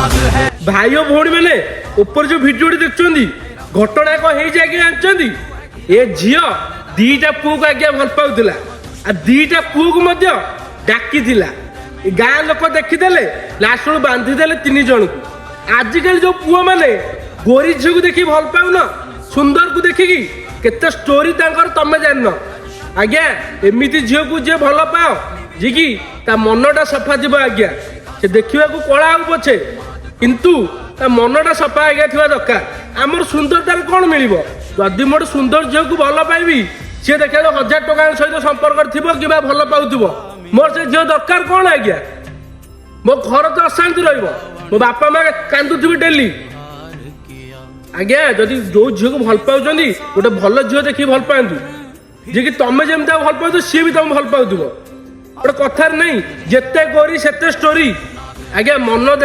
ଭାଇ ଓ ଭଉଣୀ ମାନେ, ଉପରେ ଯୋଉ ଭିଡିଓଟି ଦେଖୁଛନ୍ତି, ଘଟଣା କଣ ହେଇଛି ଆଜ୍ଞା ଜାଣିଛନ୍ତି? ଏ ଝିଅ ଦିଟା ପୁଅକୁ ଆଜ୍ଞା ଭଲ ପାଉଥିଲା ଆଉ ଦିଟା ପୁଅକୁ ମଧ୍ୟ ଡାକିଥିଲା। ଏ ଗାଁ ଲୋକ ଦେଖିଦେଲେ, ଲାଷ୍ଟ ବେଳକୁ ବାନ୍ଧିଦେଲେ ତିନି ଜଣକୁ। ଆଜିକାଲି ଯୋଉ ପୁଅ ମାନେ ଗୋରୀ ଝିଅକୁ ଦେଖି ଭଲ ପାଉନ, ସୁନ୍ଦରକୁ ଦେଖିକି କେତେ ଷ୍ଟୋରି ତାଙ୍କର ତମେ ଜାଣିନ। ଆଜ୍ଞା, ଏମିତି ଝିଅକୁ ଯିଏ ଭଲ ପାଅ, ଯିଏକି ତା ମନଟା ସଫା ଥିବ ଆଜ୍ଞା, ସେ ଦେଖିବାକୁ କଳା ହଉ ପଛେ, କିନ୍ତୁ ତା ମନଟା ସଫା ଆଜ୍ଞା ଥିବା ଦରକାର। ଆମର ସୁନ୍ଦରତାରେ କ'ଣ ମିଳିବ? ଯଦି ମୋର ସୁନ୍ଦର ଝିଅକୁ ଭଲ ପାଇବି, ସିଏ ଦେଖିବାକୁ 1000 ଟଙ୍କା ସହିତ ସମ୍ପର୍କରେ ଥିବ କିମ୍ବା ଭଲ ପାଉଥିବ, ମୋର ସେ ଝିଅ ଦରକାର କ'ଣ ଆଜ୍ଞା? ମୋ ଘର ତ ଅଶାନ୍ତି ରହିବ, ମୋ ବାପା ମା କାନ୍ଦୁଥିବେ ଡେଲି। ଆଜ୍ଞା, ଯଦି ଯୋଉ ଝିଅକୁ ଭଲ ପାଉଛନ୍ତି, ଗୋଟେ ଭଲ ଝିଅ ଦେଖିକି ଭଲ ପାଆନ୍ତୁ, ଯିଏକି ତମେ ଯେମିତି ତାକୁ ଭଲ ପାଉଥିବ, ସିଏ ବି ତମକୁ ଭଲ ପାଉଥିବ। ଗୋଟେ କଥାରେ ନାହିଁ, ଯେତେ ଗୋରି ସେତେ ଷ୍ଟୋରି। ଆଜ୍ଞା, ମନ ଦେଖ।